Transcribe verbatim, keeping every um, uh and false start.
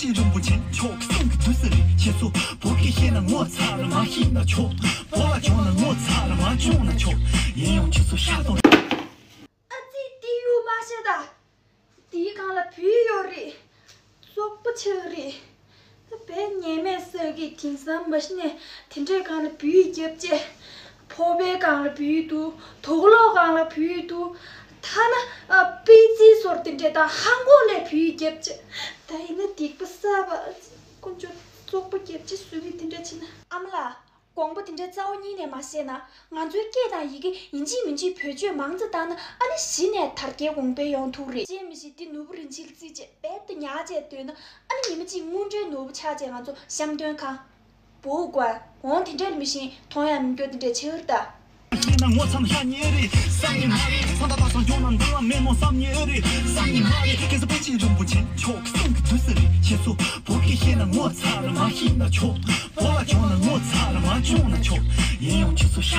རིན་པོ་ཆེ་མཆོག་གསུང་གི་དུས་སུ་རེད། ཁྱེད་ཚོ་བོད་སྐད་ཤེས་ན་ངོ་ཚ་ལ་མ་ཤེས་ན་ཆོག་བོད་ལ་སྦྱོང་ན་ངོ་ཚ་ལ་མ་སྦྱོང་ན་ཆོག་ཡིན་ཡང་ཁྱེད་ཚོ་ཤ་དང་། ཨ་ཙི། དེ་ཡོད་མ་ཤེས་ད། དེའི་སྒང་ལ་བུ་ཡོད་རེད། བཙོག་པོ་ཆགས་རེད། ད་བས་ཉེས་མེད་བསགས་ཀྱི། དེང་སང་མ་གཞི་ནས་དེ་འདྲའི་སྒང་ལ་བུ་རྒྱབ་བྱས། ཕོར་པའི་སྒང་ལ་བུ་འདུག་དུག་ལོག་སྒང་ལ་བུ་འདུག་ཐ་ན་ཨ་པི་ཙི་སོར་དེ་འདྲའི་དང་ཧང་གོ་ལས་བུ་རྒྱབ་བྱས། ད་ཡིན་ན་སྡིག་པ་བསགས་པ། དཀོན་མཆོག་བཙོག་པོ་རྒྱབ་བྱས་བཟོས་པའི་དེ་འདྲ་བྱས་ན། ཨ་མ་ལགས། དགོངས་པ་དེ་འདྲའི་རྩ་བ་ཉིད་ནས་མ་བཞེས་ན། ང་ཚོའི་སྐད་དང་ཡི་གེ་ཡིན་གཅིག་མིན་གཅིག་བེད་སྤྱོད་མང་ཙམ་བཏང་ན། ཨ་ནི་གཞི་ནས་དར་རྒྱས་གོང་འཕེལ་ཡོང་ཐུབ་རེད། ཅེས་མི་ཤེས་འདི་ནོར་བུ་རིན་ཆེན་ལ་བརྩིས་བྱས་རྦད་དེ་ཉར་བྱས་སྡོད་ན། ཨ་ནི་ཉི་མ་གཅིག་དངུལ་འབྲེལ་ནོར་བུ་ཆགས་བྱས་ང་ཚོ་བཤམས་སྟོན་ཁང་། བོའུ་ཀོན། འོང་དེ་འདྲ་ལ་མི་ཤེས་མཐོང་ཡང་མི་འགྱུར་དེ་འདྲ་ཆེ་བར་ལྟ། ཤེས་ན་ངོ་ཚ་ན་ཤ་ཉེ་རེད། བསམ་ཉེ་མ་རེད། ས་མཐའ་བར་གསུམ་སྐྱོང་ན་འདུལ་བ་མེད་མོ་བསམ་ཉེ་རེད། བསམ་ཉེ་མ་རེད། སྐལ་བཟང་པཎ་ཆེན་རིན་པོ་ཆེ་མཆོག་གསུང་གི་དུས་སུ་རེད། ཁྱེད་ཚོ་བོད་སྐད་ཤེས་ན་ངོ་ཚ་ལ་མ་ཤེས་ན་ཆོག་བོད་ལ་སྦྱོང་ན་ངོ་ཚ་ལ་མ་སྦྱོང་ན་ཆོག་ཡིན་ཡང་ཁྱེད་ཚོ་ཤ